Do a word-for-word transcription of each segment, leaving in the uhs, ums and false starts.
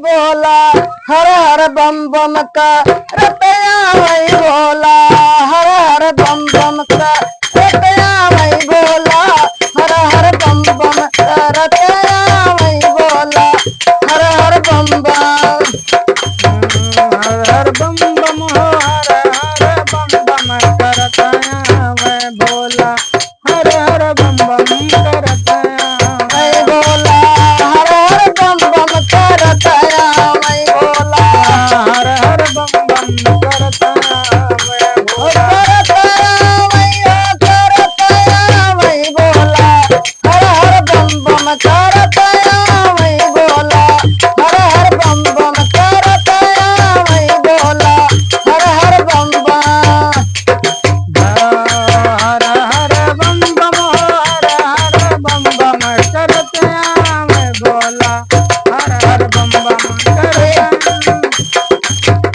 बोला हर हर बम बम करत आवै भोला, हर हर बम बम करत आवै भोला, हर हर बम बम करत आवै भोला, हर हर बम बम। हर हर बम बम हो, हर हर बम बम करत आवै भोला, हर हर बम बम करत आवै भोला, हर हर बम बम करत आवै भोला, हर हर बम बम करत आवै भोला, करत आवै, करत आवै भोला, हर हर बम बम करत आवै भोला, हर हर बम बम करत आवै भोला, हर हर बम बम। हर हर बम बम, हर हर बम बम करत आवै भोला, हर हर बम बम करत।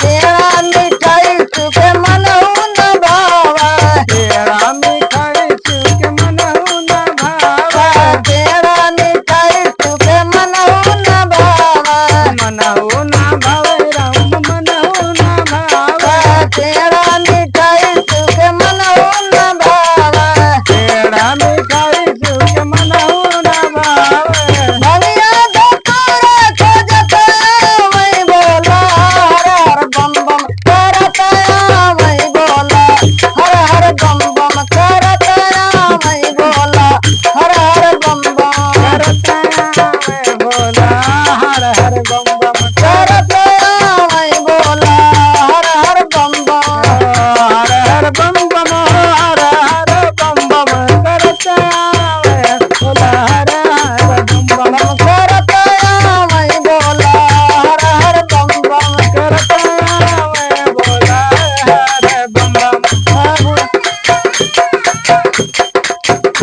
पेड़ा मिठाई चुके मनहु न भावा। पेड़ा मिठाई चुके मनहु न भावा। पेड़ा मिठाई चुके मनहु न भावा। मनहु न भावे राम, मनहु न भावे। पेड़ा मिठाई चुके मनहु न भावा। पेड़ा मिठाई चुके मनहु न भावे। भंगिया धतूरा खोजत आवै भोला, हर हर बम बम करत आवै भोला, हर हर बम बम करत आवै भोला, हर हर बम बम करत आवै भोला, हर हर बम बम करत आवै भोला, हर हर बम बम। हर हर बम बम, हर हर बम बम करत आवै भोला, हर हर बम बम करत आवै भोला, हर हर बम बम करत आवै भोला, हर बम बम।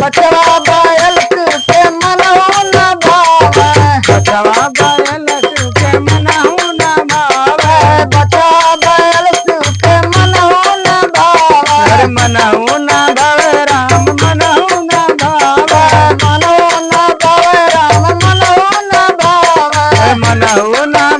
बचवा बैल चुके मनहु न भावे। बचवा बैल चुके मनहु न भावे। बचवा बैल चुके मनहु न भावे। अरे मनहु न भावे राम, मनहु न भावे। मनहु न भावे राम, मनहु न भावे। अरे मनहु न